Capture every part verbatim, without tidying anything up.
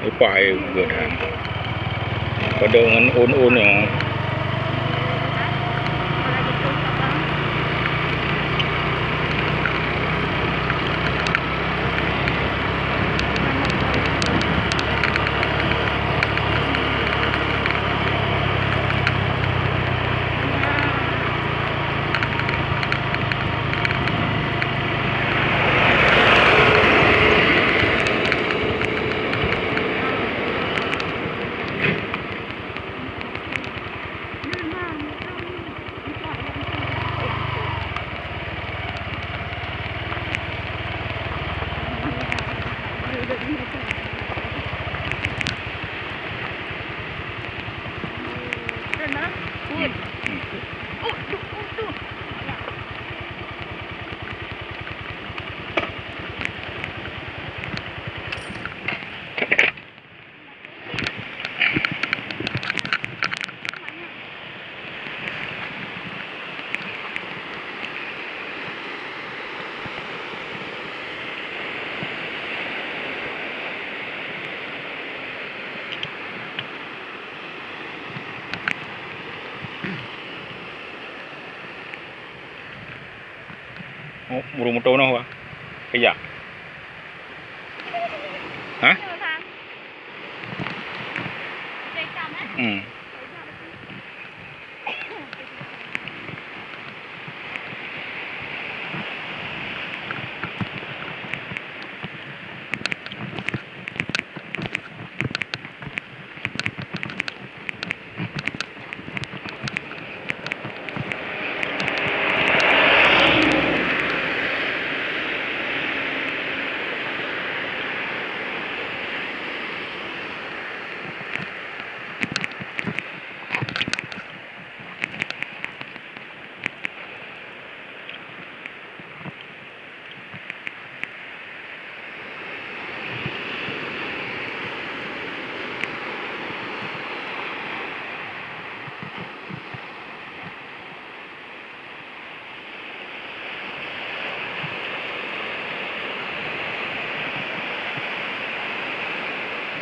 Ipai geuh dan padub ngon ôn-ôn nyoe. Oh, buru moto noh, Pak. Kerja. Hah? Hmm.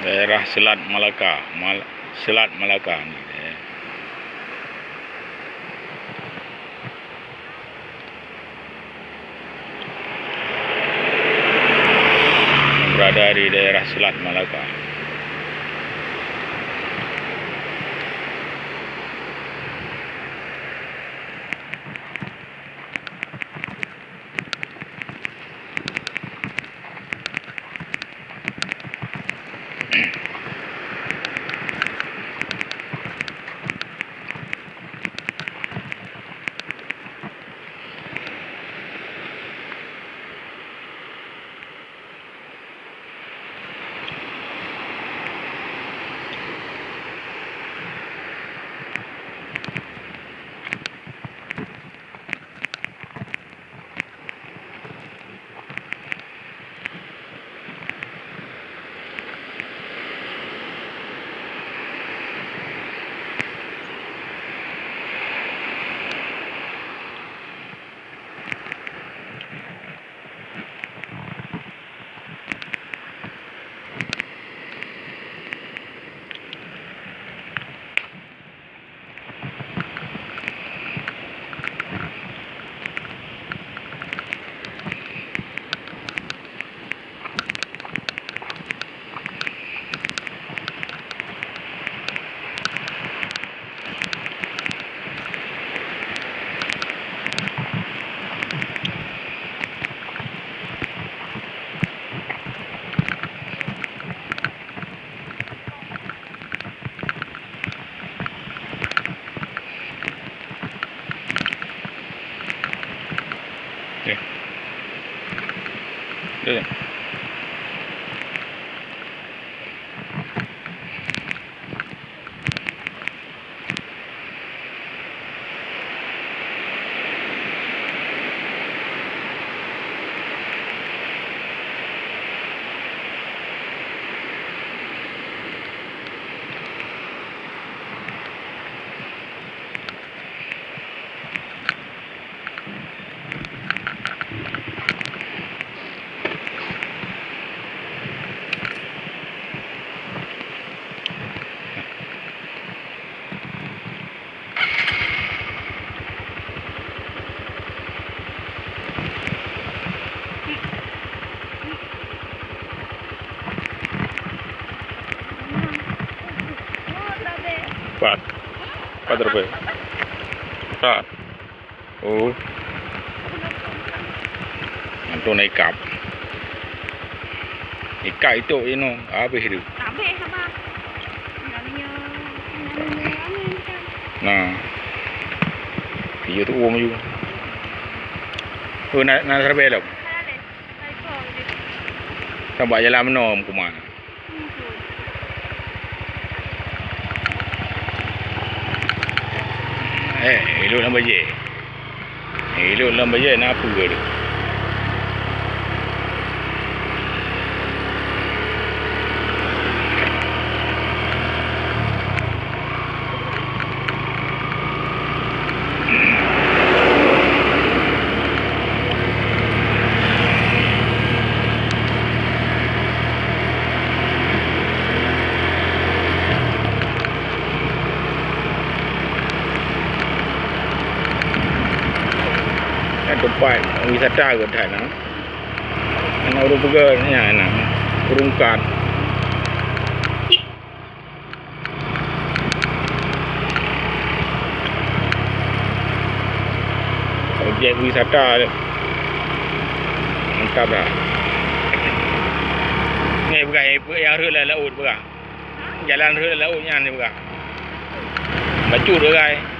Daerah Selat Malaka, Mal-, Selat Malaka ni, eh. Berada di daerah Selat Malaka. Pat. Pat ribèe. Pat. Oh. Antu na ikab. Ikab itu inoe habéh tu. Habéh sama. Nah. Iya tu uang ju. Oh, na, na ribèe lom. Sabab jalan meunoe kuma. Eh, ilok lam bajèe. Eh, ilok lam bajèe na peue tu? Nyan teumpat wisata geuh that na. Hana ureueng peugah nyan na. Ureueng kan. Objek wisata tu. Mantap dah. Ni peugah, nyang rhot lam laôt peugah. Jalan rhot lam laôt nyan ni peugah. Bacut peugah.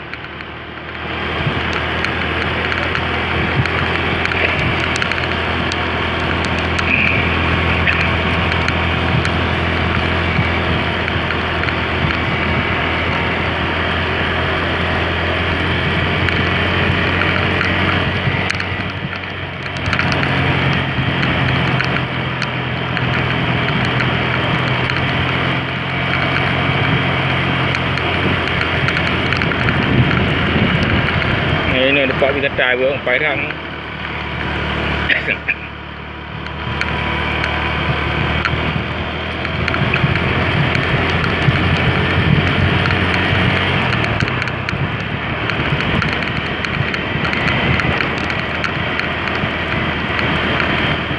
Ini tempat wisata Pairang.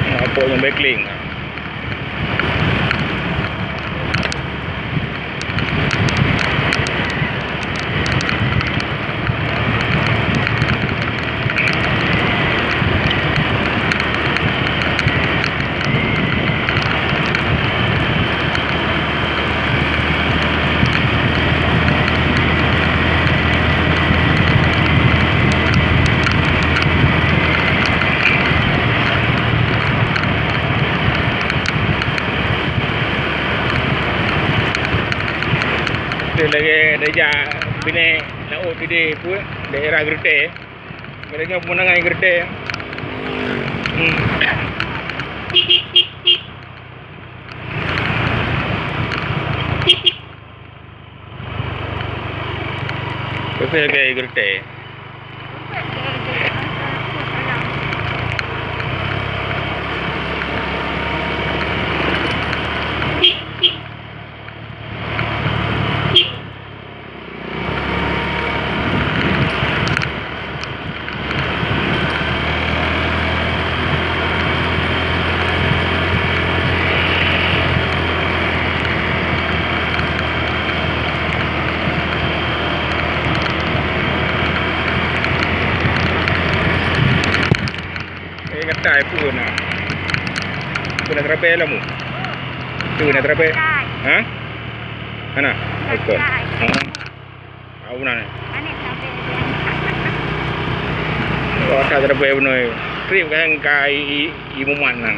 Nampak yang backling. Beutôi lagèe tajak binéh laôt idéh peue, daerah Geureuté. Lagèe nyoe pemandangan Geureuté. Hmm. Beutôi lagèe Geureuté. Eh, gatai peue na? Peue na teurabèe lam? Peue na teurabèe? Gatai. Ha? Hana? Gatai. Okon. Ha. Au na. Aneh teurabèe. Oh, ka teurabèe bunoe. Trép kan ka i, i, i mumat nan.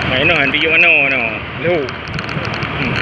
Nah, inoe, antijuk manoe, inoe. Lhok. Hmm.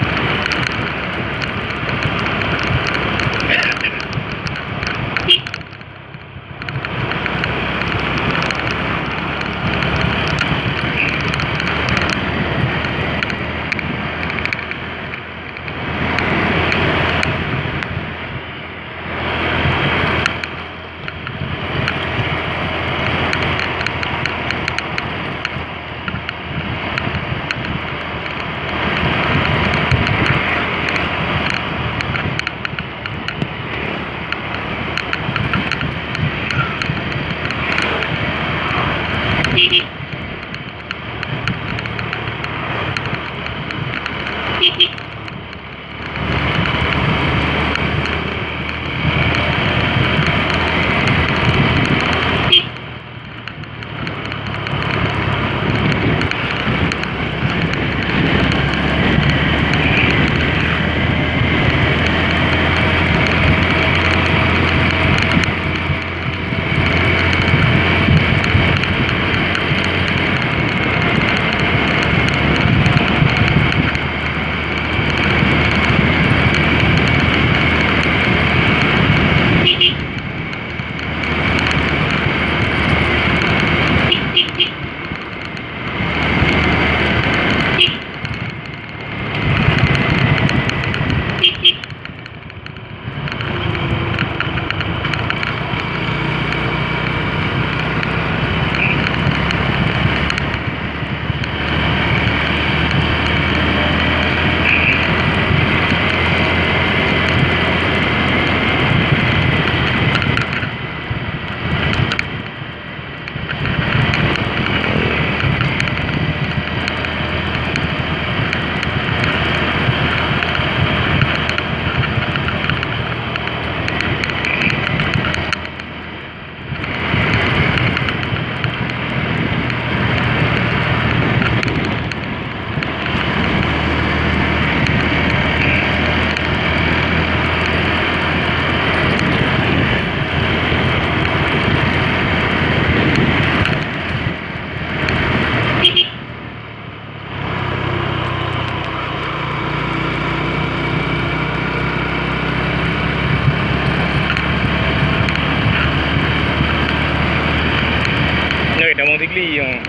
Sigli, oh.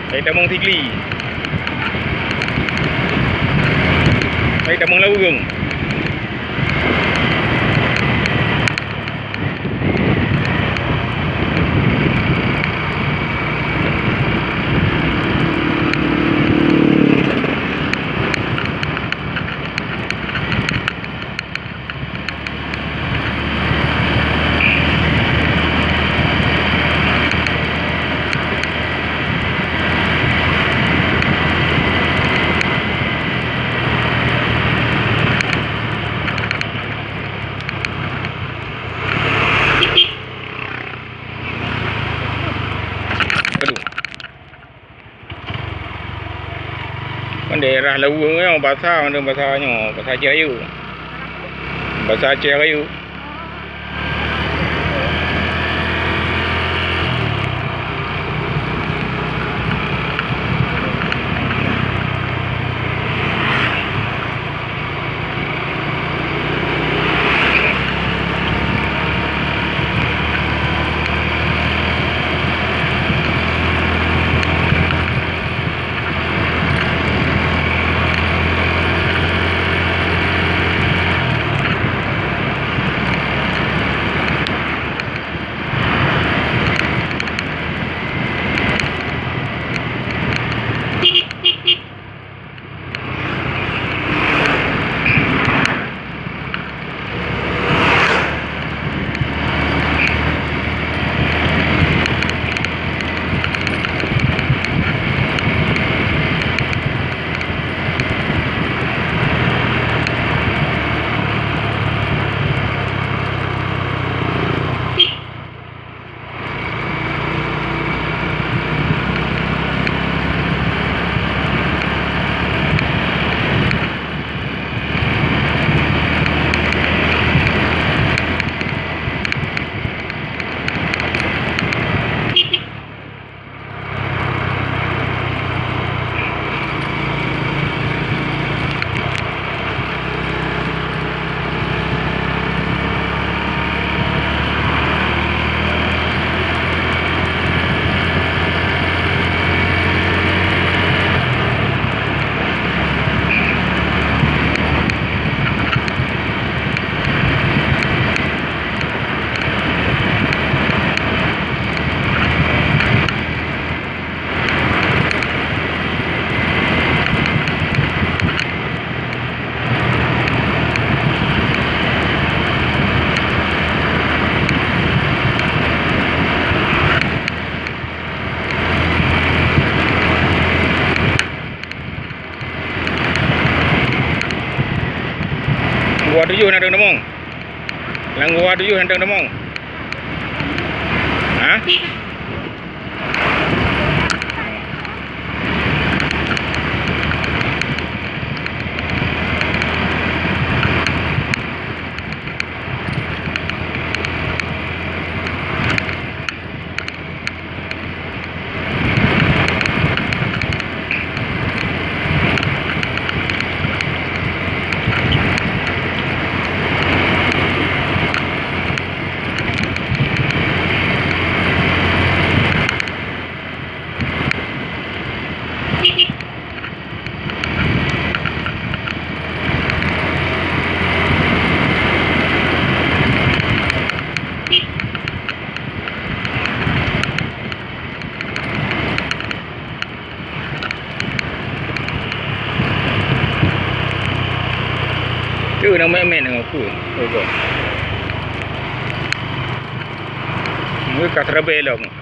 Hai tamong Sigli. Hai tamong Laweueng. Aduh. Kon daerah Laweueng nyoe, basa, basa nyoe, basa Aceh Rayeuk. Basa Aceh Rayeuk. Gua tujoh na dong tamong. Lam gua tujoh na dong tamong. Ha? Tu na meuet-meuet ngon aku. Oh, God. Mui ka seureubai lom.